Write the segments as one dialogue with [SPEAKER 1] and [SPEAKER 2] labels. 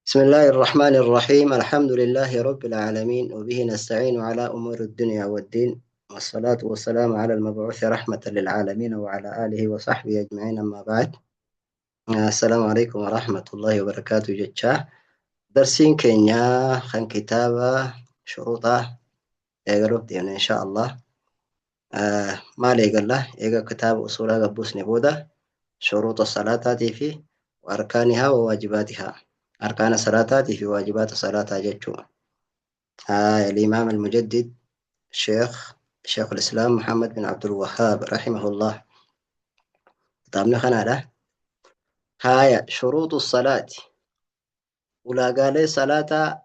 [SPEAKER 1] بسم الله الرحمن الرحيم. الحمد لله رب العالمين، وبه نستعين على أمور الدنيا والدين، والصلاة والسلام على المبعوث رحمة للعالمين وعلى آله وصحبه أجمعين، أما بعد. السلام عليكم ورحمة الله وبركاته. جتشا درسين كينيا خان كتابة شروطه إيقلوب دينا إن شاء الله. ما ليقل إيقا كتاب أصولها قبوس نبودة شروط الصلاة في وأركانها وواجباتها، أركان صلاة في واجبات صلاة جتشو. الإمام المجدد شيخ الإسلام محمد بن عبد الوهاب رحمه الله. كتابنا خنا هاي شروط الصلاة. ulaagaalee salaataa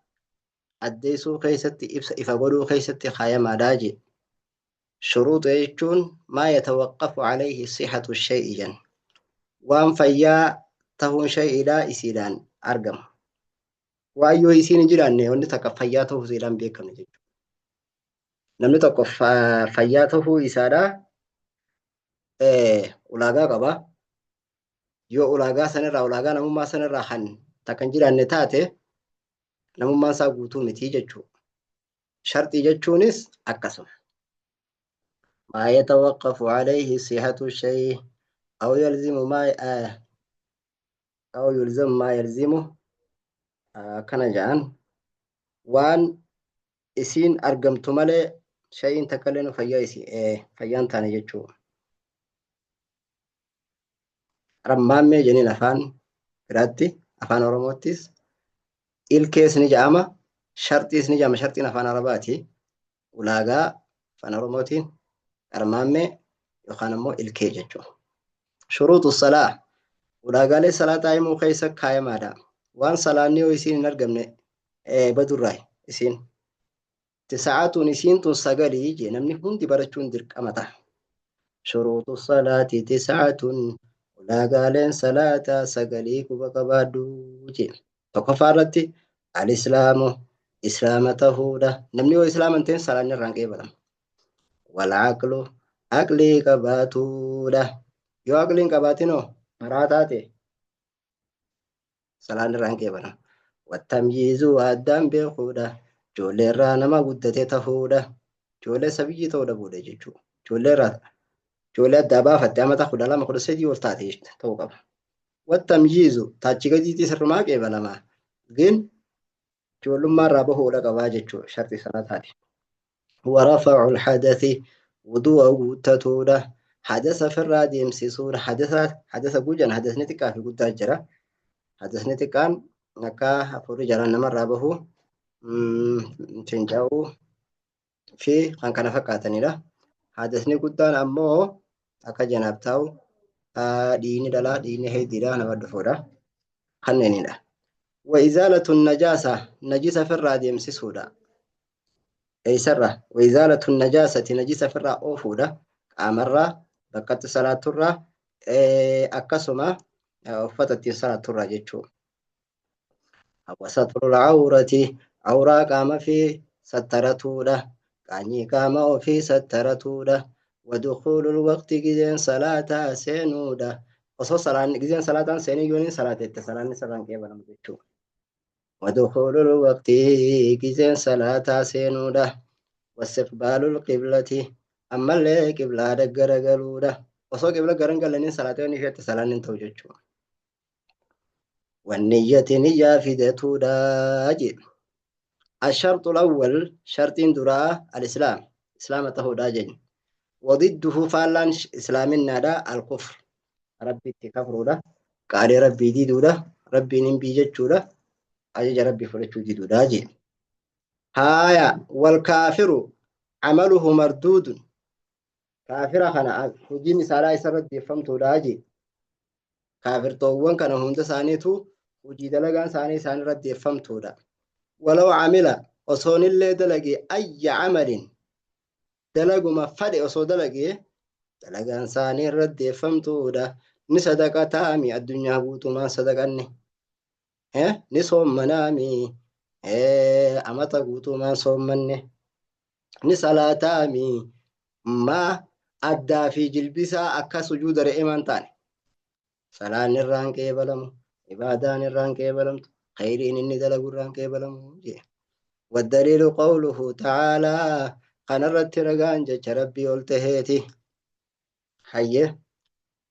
[SPEAKER 1] addeessuu keessatti, ibsa ifa godhuu keessatti kaayamaadhaa jee. Shuruuxa jechuun maa yatawaqqafu calayhi sixatu shay'i jen, waan fayyaa tahuun shay'iidhaa isiidhaan argama. Waan yoo isiin hin jiraanne wanni takka fayyaa tahuu isiidhaan beekamne jechuudha. Namni tokko fayyaa tahuu isaadhaa ulaagaa qaba. Yoo ulaagaa sanirraa, ulaagaa namummaa sanirraa kan takka hin jiraanne taate, namummaan isaa guutuu miti jechuudha. Sharxii jechuunis akkasuma. ما يتوقف عليه صحة الشيء أو يلزم ما أو يلزم ما يلزمه. Akkana jedhan, waan isiin argamtu malee shay'iin takka illee fayyaa isii fayyaan taane jechuudha. Rammaammee jeniin afaan biraatti, afaan Oromoottis ilkees ni jedhama, sharxiis ni jedhama. Sharxiin afaan Arabaati. Ulaagaa afaan Oromootiin qarmaammee yookaan ammoo ilkee jechuudha. Shuruuxu salaa, ulaagaalee salaataa himuu keessa kaayamaadha. Waan salaanni yoo isiin hin argamne badurraa isiin. Tisa'atuun, isiin tun sagalii jee, namni hundi barachuun dirqama ta'a. Shuruuxu salaati tisa'atun, ulaagaaleen salaataa sagalii quba qabaadhu jee. Tokkoffaa irratti al-islaamu, islaama tahuudha. Namni yoo islaama hin ta'in salaanni irraan qeebalama. Wal-aqlu, aqlii qabaatuudha. Yoo aqlii hin qabaatinoo maraa taate salaan irraan qeebalama. Wattamyiizu, addaan beekuudha. Ijoollee irraa nama guddate tahuudha. Ijoollee sabiyyii ta'uu dhabuudha jechuudha. Ijoollee irraa ijoollee addaa baafatte amata 12, 13 ol taate ta'uu qaba. Wattamyiizu taachi gadiitii sirrumaa qeebalama. Gin ijoollummaa irraa bahuudha qabaa jechuudha sharti sana taate. ورفع الحدث, wudu'a guuttatuudha. Hadasa ofirraa deemsisuudha. Hadasa guyyaan hadasni xiqqaa fi guddaa jira. Hadasni xiqqaan akka hafuurri jalaan namarraa bahu, fincaa'uu fi kan kana fakkaatanidha. Hadasni guddaan ammoo akka janaabtaa'u, dhiigni dhalaa, dhiigni heediidha nama dhufuudha. Kanneenidha. وإزالة النجاسة, najisa ofirraa deemsisuudha. Eessarraa? وإزالة النجاسة, najisa ofirraa oofuudha. Qaamarraa, bakkatti salaaturraa, akkasuma uffata ittiin salaaturraa jechuudha. وستر العورة, awraa qaama fi sattaratuudha. Qaanyii qaama ofii sattaratuudha. ودخول الوقت, gizeen salaataa seenuudha. Osoo salaan gizeen salaataan seenii yooniin salaatette salaanni sirraan qeebalamu jechuudha. ودخول الوقت, gizeen salaataa seenuudha. واستقبال القبلة, ammallee qiblaa garagaluudha. Osoo qibla garan galaniin salaatee inni isheetti salaan hin ta'u jechuudha. والنية, niyyaa fidatuudha jedhu. الشرط الأول, شرطين duraa الإسلام, إسلام tahuudha jenna. وضده, faallaan islaaminaadha الكفر, rabbitti kafruudha. Qaalii rabbii diduudha. Rabbiin hin jechuudha. Ajaja rabbii fudhachuu diduudha jedhu. Haaya, والكافر عمله مردود, kaafira kana hojiin isaadhaa isarratti deeffamtuudha jedhu. Kaafirtoowwan kana hunda isaaniitu hojii dalagaan isaanii isaanirratti deeffamtuudha. ولو عمل, osoonillee dalage, أي عمل, dalaguma fadhe osoo dalage dalagaan isaanii irratti deeffamtuudha. Ni sadaqataami, addunyaa guutumaan sadaqanne. Ni soommanaami, amata guutumaan soommanne. Ni salaataami, maa addaa fi jilbisaa akka sujuuda re'eemaan taane. Salaan irraan qeebalamu, ibaadaan irraan qeebalamtu, Khayriin inni dalagu irraa hin qeebalamu jee. Waddaliilu qawluhu ta'aalaa kanarratti ragaan jecha Rabbii ol taheeti. Hayye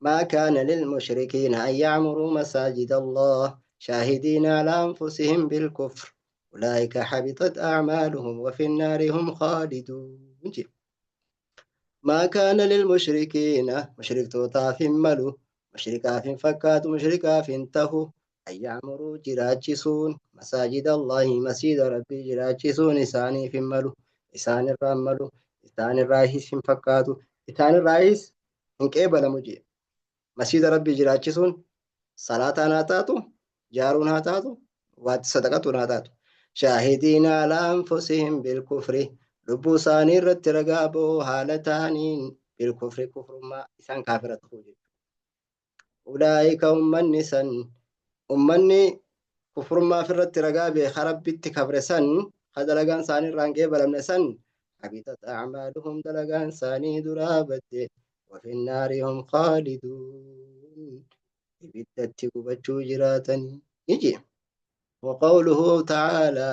[SPEAKER 1] ما كان للمشركين أن يعمروا مساجد الله شاهدين على أنفسهم بالكفر أولئك حبطت أعمالهم وفي النار هم خالدون. ما كان للمشركين مشرك توتا ملو مشركا في فكات مشركا في انتهوا أن يعمروا جراجسون مساجد الله مسجد ربي جراجسون إساني في ملو إسان الراملو إسان الراهيس في فكاتو إسان الراهيس إن مجيء مسجد ربي جراجسون صلاة ناتاتو جارون هاتاتو وات صدقة ناتاتو شاهدين على أنفسهم بالكفر lubbuu isaanii irratti ragaa ba'uu haala ta'aniin bilkufri kufrummaa isaan kaafira ta'uu jechuudha. Ulaa'ika ummanni san ummanni kufrummaa ofirratti ragaa ba'e rabbitti kabre san ka dalagaan isaanii irraa hin qeebalamne san habitat a'maaluhum dalagaan isaanii duraa badde wafi naari hum khaaliduun ibiddatti gubachuu jiraatanii ni jee. وقوله تعالى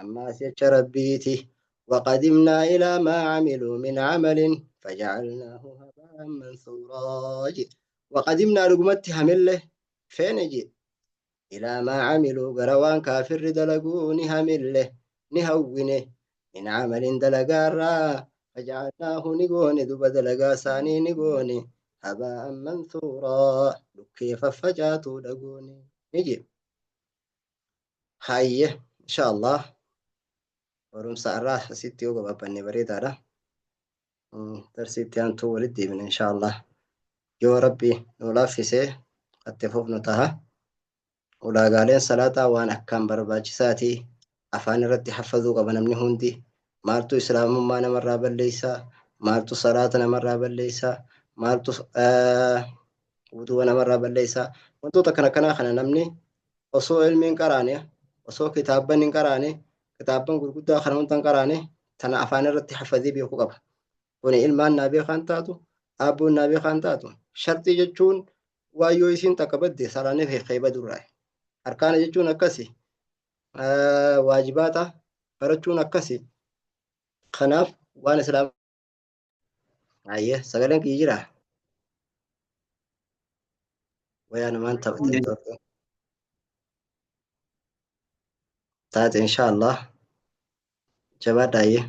[SPEAKER 1] أما سيتش ربيتي وقدمنا إلى ما عملوا من عمل فجعلناه هباء منثورا. وقدمنا رقمت همله فين جي إلى ما عملوا قروان كافر دلقوا نهمله نهونه من عمل دلقارا فجعلناه نقون دب دلقا ساني نقون هباء منثورا كيف فجاتوا لقوني نجي. هاي إن شاء الله barumsa irraa asitti yoo gabaabbanne bareedaadha. Darsiitti aantuu walitti deebina insha Allah. Yoo Rabbi nu laaffisee itti fufnu taha. Ulaagaaleen salaataa waan akkaan barbaachisaati. Afaan irratti haffazuu qaba namni hundi. Maaltu islaamummaa namarraa balleessaa? Maaltu salaata namarraa balleessaa? Maaltu wudu'a namarraa balleessaa? Wantoota kana kanaa kana namni osoo ilmi hin qaraane, osoo kitaabban hin qaraane, kitaabban gurguddaa kana hunda hin qaraane, tana afaan irratti hafazee beekuu qaba. Kuni ilmaan naa beekaan taatu, aabboon naa beekaan taatu. Sharxii jechuun waayyoo isiin takka badde salaanni kee badurraa. Arkaana jechuun akkasi. Waajibaata barachuun akkasi. Kanaaf waan islaam. Ayyee sagaleen kiyya jira. Wayaa namaan taphate. Taate insha Allah. Jabaadha ayyee.